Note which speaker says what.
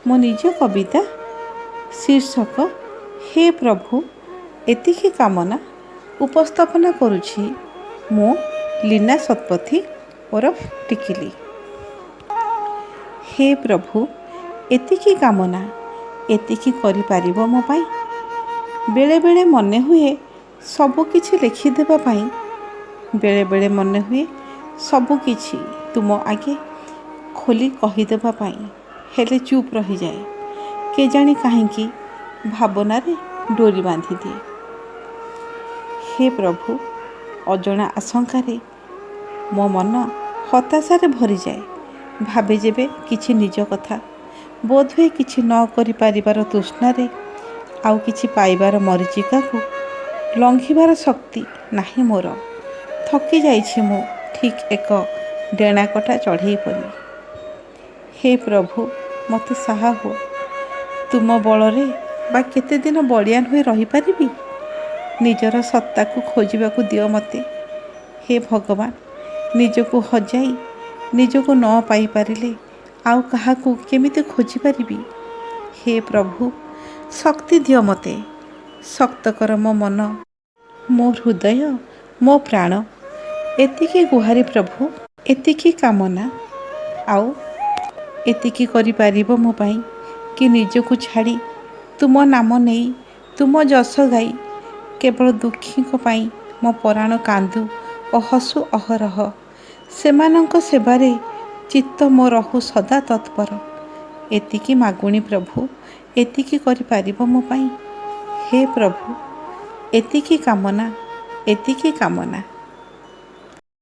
Speaker 1: ମୋ ନିଜ କବିତା, ଶୀର୍ଷକ ହେ ପ୍ରଭୁ ଏତିକି କାମନା। ଉପସ୍ଥାପନା କରୁଛି ମୁଁ ଲୀନା ଶତପଥୀ ଓରଫ ଟିକିଲି। ହେ ପ୍ରଭୁ ଏତିକି କାମନା, ଏତିକି କରିପାରିବ ମୋ ପାଇଁ? ବେଳେବେଳେ ମନେ ହୁଏ ସବୁକିଛି ଲେଖିଦେବା ପାଇଁ। ବେଳେବେଳେ ମନେ ହୁଏ ସବୁକିଛି ତୁମ ଆଗେ ଖୋଲି କହିଦେବା ପାଇଁ। ହେଲେ ଚୁପ୍ ରହିଯାଏ, କେଜାଣି କାହିଁକି ଭାବନାରେ ଡୋରି ବାନ୍ଧିଦିଏ। ହେ ପ୍ରଭୁ, ଅଜଣା ଆଶଙ୍କାରେ ମୋ ମନ ହତାଶାରେ ଭରିଯାଏ। ଭାବେ ଯେବେ କିଛି ନିଜ କଥା, ବୋଧହୁଏ କିଛି ନ କରିପାରିବାର ତୃଷ୍ଣାରେ ଆଉ କିଛି ପାଇବାର ମରୀଚିକାକୁ ଲଙ୍ଘିବାର ଶକ୍ତି ନାହିଁ ମୋର। ଥକି ଯାଇଛି ମୁଁ ଠିକ୍ ଏକ ଡେଣାକଟା ଚଢ଼େଇ ପରି। ହେ ପ୍ରଭୁ, ମୋତେ ସାହା ହୁଅ। ତୁମ ବଳରେ ବା କେତେଦିନ ବଳିଆନ ହୋଇ ରହିପାରିବି? ନିଜର ସତ୍ତାକୁ ଖୋଜିବାକୁ ଦିଅ ମୋତେ। ହେ ଭଗବାନ, ନିଜକୁ ହଜାଇ ନିଜକୁ ନ ପାଇପାରିଲେ ଆଉ କାହାକୁ କେମିତି ଖୋଜିପାରିବି? ହେ ପ୍ରଭୁ, ଶକ୍ତି ଦିଅ ମୋତେ। ଶକ୍ତ କର ମୋ ମନ, ମୋ ହୃଦୟ, ମୋ ପ୍ରାଣ। ଏତିକି ଗୁହାରି ପ୍ରଭୁ, ଏତିକି କାମନା। ଆଉ ଏତିକି କରିପାରିବ ମୋ ପାଇଁ କି ନିଜକୁ ଛାଡ଼ି ତୁମ ନାମ ନେଇ ତୁମ ଯଶ ଗାଇ କେବଳ ଦୁଃଖୀଙ୍କ ପାଇଁ ମୋ ପରାଣ କାନ୍ଦୁ ଓ ହସୁ ଅହରହ। ସେମାନଙ୍କ ସେବାରେ ଚିତ୍ତ ମୋ ରହୁ ସଦା ତତ୍ପର। ଏତିକି ମାଗୁଣି ପ୍ରଭୁ, ଏତିକି କରିପାରିବ ମୋ ପାଇଁ? ହେ ପ୍ରଭୁ ଏତିକି କାମନା, ଏତିକି କାମନା।